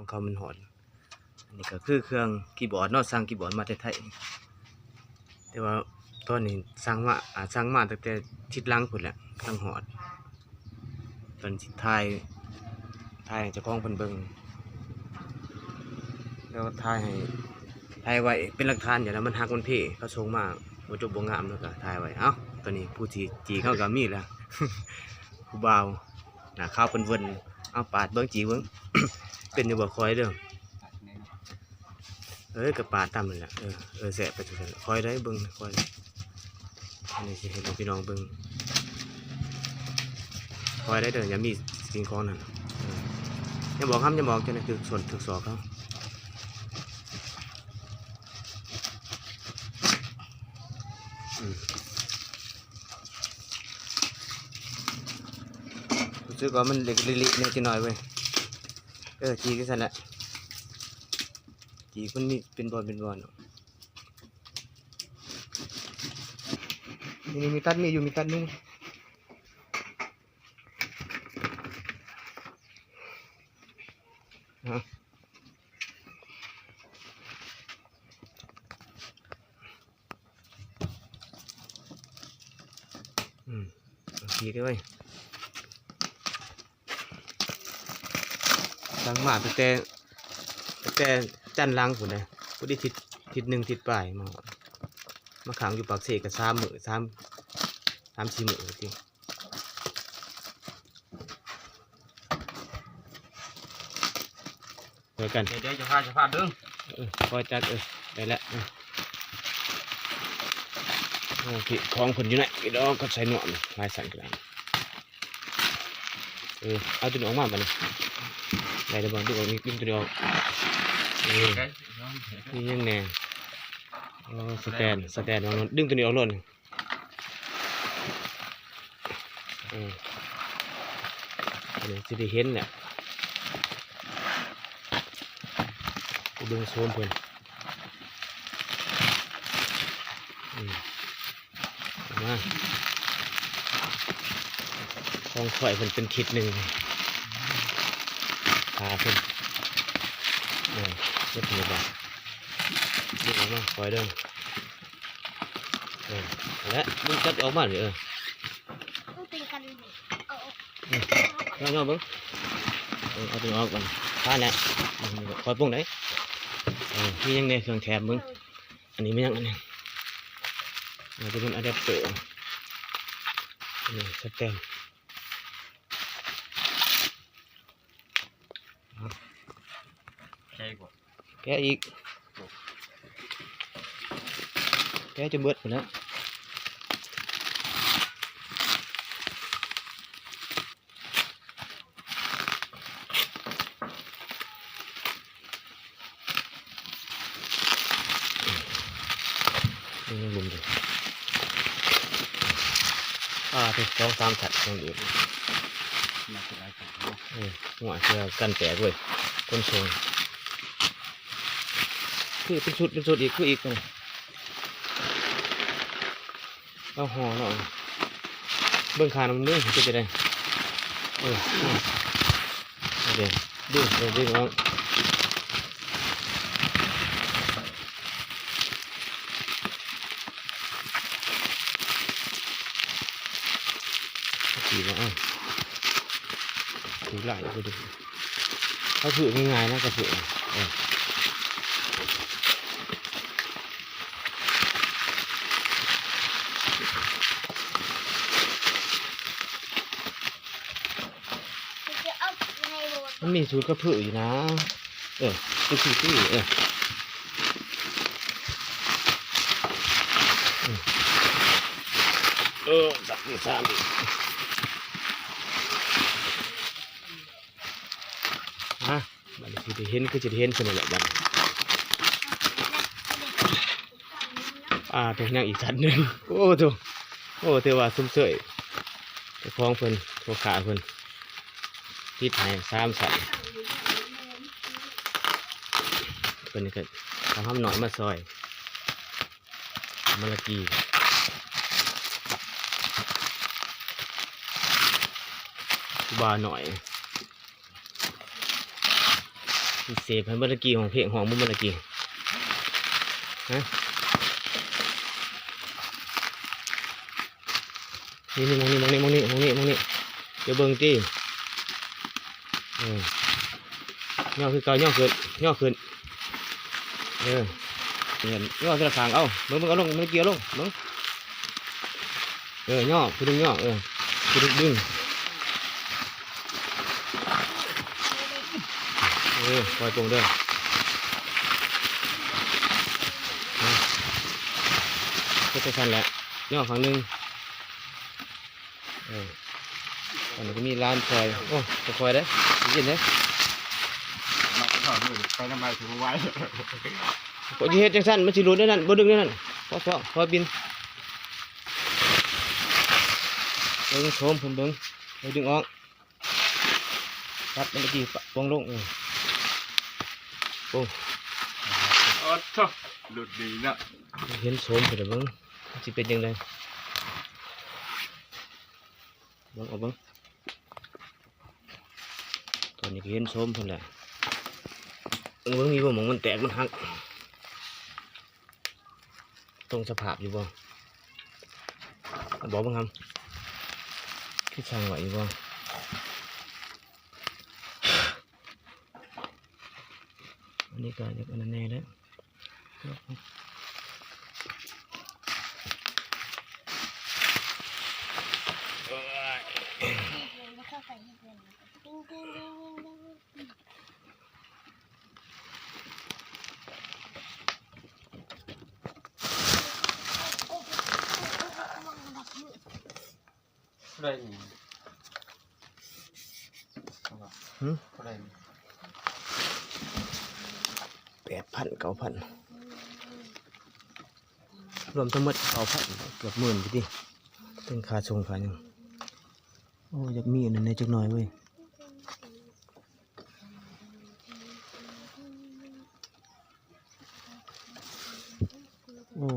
ຂອງເຂົາມັນຮອດ. ອັນນີ້ກໍຄືເຄື່ອງຄີບອດເນາະ, ສັ່ງຄີບອດມາແຕ່ໄທ ແຕ່ວ່າຕອນນີ້ສັ່ງມາ ອ່າ ສັ່ງມາຕັ້ງແຕ່ທິດຫຼັງພຸ້ນແຫຼະ ຈັ່ງຮອດ. ຕອນຊິຖ່າຍ ຖ່າຍໃຫ້ເຈົ້າຂອງເພິ່ນເບິ່ງ ແລ້ວກໍຖ່າຍໃຫ້ ຖ່າຍໄວ້ເປັນຫຼັກຖານ ຢ້ານວ່າມັນຫັກມັນເພ ເຂົາສົ່ງມາບໍ່ຈົບບໍ່ງາມ ແລ້ວກໍຖ່າຍໄວ້. ເອົ້າ ຕອນນີ້ຜູ້ທີ່ຈີກເຮົາກໍມີແລ້ວ ຜູ້ບ່າວໜ້າຂາວເພິ່ນເວີ້ນ. ເອົາ ປາດເບິ່ງ ຈີກເບິ່ງ ເປັນຢູ່ບໍ່? ຄ່ອຍເດີ. ເອີ ກໍປາດຕຳນັ້ນແຫຼະ. ເອີ ເອີ ແຊະໄປຊັ້ນແຫຼະ. ຄ່ອຍໄດ໋ ເບິ່ງ ຄ່ອຍ. ອັນນີ້ຊິເຮັດໃຫ້ພີ່ນ້ອງເບິ່ງ ຄ່ອຍໄດ໋ເດີ ຢ່າມີສິ່ງຂອງນັ້ນ. ເອີ ຢ່າບອກ ຫ້າມ ຢ່າບອກ ຈັ່ງໃດຖືກສົ້ນຖືກສອກເຮົາ. ອືມ ຮູ້ສຶກວ່າມັນເລະໆແດ່ຈັກໜ້ອຍເວີຍ. ເອີ ຈີກຈັ່ງຊັ້ນແຫຼະ. ຈີກມັນມີເປັນບ່ອນເປັນບ່ອນເນາະ. ນີ້ ນີ້ມີຕັດ ມີຢູ່ ມີຕັດໜຶ່ງ. ອືມ ເອົາ ປີກເອົາໄວ້. ສັ່ງມາຕັ້ງແຕ່ ຕັ້ງແຕ່ຈັນຫຼັງພຸ້ນເດ້ ພໍດີທິດ ທິດໜຶ່ງທິດປາຍມາ ມາຄ້າງຢູ່ປາກເຊກໍສາມມື້ ສາມ ສາມສີ່ມື້ຕິ. ຊ່ວຍກັນ ດຽວ ດຽວ ຈະພາ ຈະພາດຶງ. ເອີ ຄ່ອຍຕັດ ເອີ ໄດ້ແລ້ວ. ເອີ ໂອ້ ພີ່ ຂອງເພິ່ນຢູ່ໃນ ດອກ ກັບສາຍນວມ ຫຼາຍສັນກະດານ. ເອີ ເອົາຕົວນີ້ອອກມາບາດນີ້ ໄດ້ແລ້ວບໍ່? ດຶງອອກນີ້ ດຶງຕົວນີ້ອອກ. ເອີ ມີຫຍັງແດ່? ໂອ້ ສະແຕນ ສະແຕນ ເອົາ ດຶງຕົວນີ້ອອກໂລດ. ເອີ ອັນນີ້ຊິໄດ້ເຫັນແຫຼະ ໄປເບິ່ງໂຊນເພິ່ນ. ອືມ ເອົາມາ ຂອງຂ້ອຍເພິ່ນເປັນທິດໜຶ່ງ ຂາເພິ່ນ. ເອີ ເຮັດໃຫ້ບໍ່ ດຶງອອກມາ ຄ່ອຍເດີ. ເອີ ແລະ ດຶງຈັບອອກມານີ້ ເອີ ມັນເປັນກັນ ເອົາອອກ ອືມ ລອງເບິ່ງ. ເອີ ເອົາຕົວນີ້ອອກກ່ອນ ຄາແຫຼະ. ອືມ ຄ່ອຍປົງໄດ້. ເອີ ມີຫຍັງແດ່ເຄື່ອງແຖມເບິ່ງ. ອັນນີ້ແມ່ນຫຍັງ ອັນນີ້ ອາດຈະເປັນອາແດັບເຕີ ອັນນີ້ສະແຕນ. ແກະອີກ ແກະອີກ ແກະຈົນເບິດພຸ້ນແຫຼະ. ຍັງລຸ່ມຢູ່ ອ່າ ເປັນສອງສາມຊັ້ນຍັງອີກ. ເອີ ຫົວເສືອກັນແຕກເວີຍ ຄົນສົ່ງ ຄືເປັນຊຸດ ເປັນຊຸດອີກ ຄືອີກ. ເອົາຫໍ່ເນາະ ເບິ່ງຄານຳເດີ ເປັນຈັ່ງໃດ. ເອີ ເອົາເດ້ ດຶງ ເອີ ດຶງອອກ. ດີບໍ່? ເອົາ ຖືຫຼາຍບໍ່ດີ. ເຂົາຖືງ່າຍໆນະ ກະຖື ເອີ ມັນມີສູດກະເພີຢູ່ນະ. ເອີ ເປັນທີ່ ເອີ ເອີ ຈັບຢູ່ສາມອີກ. ມາ ບາດນີ້ຊິໄດ້ເຫັນ ຄືຊິໄດ້ເຫັນຊັ້ນແຫຼະບາດນີ້. ອ່າ ໂຕ ຍັງອີກສັດໜຶ່ງ. ໂອ້ໂຕ ໂອ້ ຖືວ່າຊົມເຊີຍເຈົ້າຂອງເພິ່ນ ພໍ່ຄ້າເພິ່ນ ຕິດໃຫ້ສາມສັດ. ເພິ່ນກໍເອົາຫຳນ້ອຍມາຊ່ອຍ. ມາລະກີ ຜູ້ບ່າວນ້ອຍ ເສບໃຫ້ເບິດລະກີ້ ຮ້ອງເພງ ຮ້ອງບໍ່ເບິດລະກີ້ ຮະ? ນີ້ໆ ໝ່ອງນີ້ ໝ່ອງນີ້ ໝ່ອງນີ້ ໝ່ອງນີ້ ໝ່ອງນີ້ ດຽວເບິ່ງຕິ ເອີ ຍໍຄືເກົ່າ ຍໍຂຶ້ນ ຍໍຂຶ້ນ ເອີ ນີ້ ຍໍທີລະຂ້າງ ເອົາ ເບິ່ງ ເບິ່ງ ເອົາລົງ ມັນກ່ຽວລົງ ເບິ່ງ ເອີ ຍໍ ຜູ້ໜຶ່ງຍໍ ເອີ ຜູ້ໜຶ່ງດຶງ ເອີ ປ່ອຍໂປ່ງເດີ ເຮັດຈັ່ງຊັ້ນແຫຼະ ຍໍຂ້າງໜຶ່ງ ເອີ ອັນນີ້ກໍມີຫຼານຊ່ອຍ ໂອ້ ຄ່ອຍໆເດີ ເຢັນເດີ ໄປນຳໄປຖືບໍ່ໄຫວ ບໍ່ຊິເຮັດຈັ່ງຊັ້ນ ມັນຊິຫຼຸດແນວນັ້ນ ບໍ່ດຶງແນວນັ້ນ ພໍ ພໍບິນ ເບິ່ງໂຊມເພິ່ນເບິ່ງ ເອົາດຶງອອກ ປັດມັນຕະກີ້ປະ ປົງລົງ ເອີ ໂອ້ ໂອ້ໂທ້ ຫຼຸດດີເນາະ ເຫັນໂສມເພິ່ນລະເບິ່ງ ມັນຊິເປັນຈັ່ງໃດ ເບິ່ງ ເອົາເບິ່ງ ຕອນນີ້ກໍເຫັນໂສມເພິ່ນແຫຼະ ເບິ່ງ ມີບໍ່ ໝ່ອງມັນແຕກມັນຫັກ ຕົງສະພາບຢູ່ບໍ່? ບອກເບິ່ງຫຳ ຄືສ້າງໄວ້ຢູ່ບໍ່? ອັນນີ້ກໍຢາກອັນນັ້ນແດ່ແຫຼະ. ເທົ່າໃດນີ້? ຫຶ? ເທົ່າໃດນີ້? ແປດພັນ ເກົ້າພັນ ລວມທັງໝົດເກົ້າພັນ ເກືອບໝື່ນພຸ້ນຕິ ເຖິງຄ່າສົ່ງຄ່າຫຍັງ. ໂອ້ ຢາກມີອັນນັ້ນແດ່ຈັກໜ້ອຍເວີຍ. ໂອ້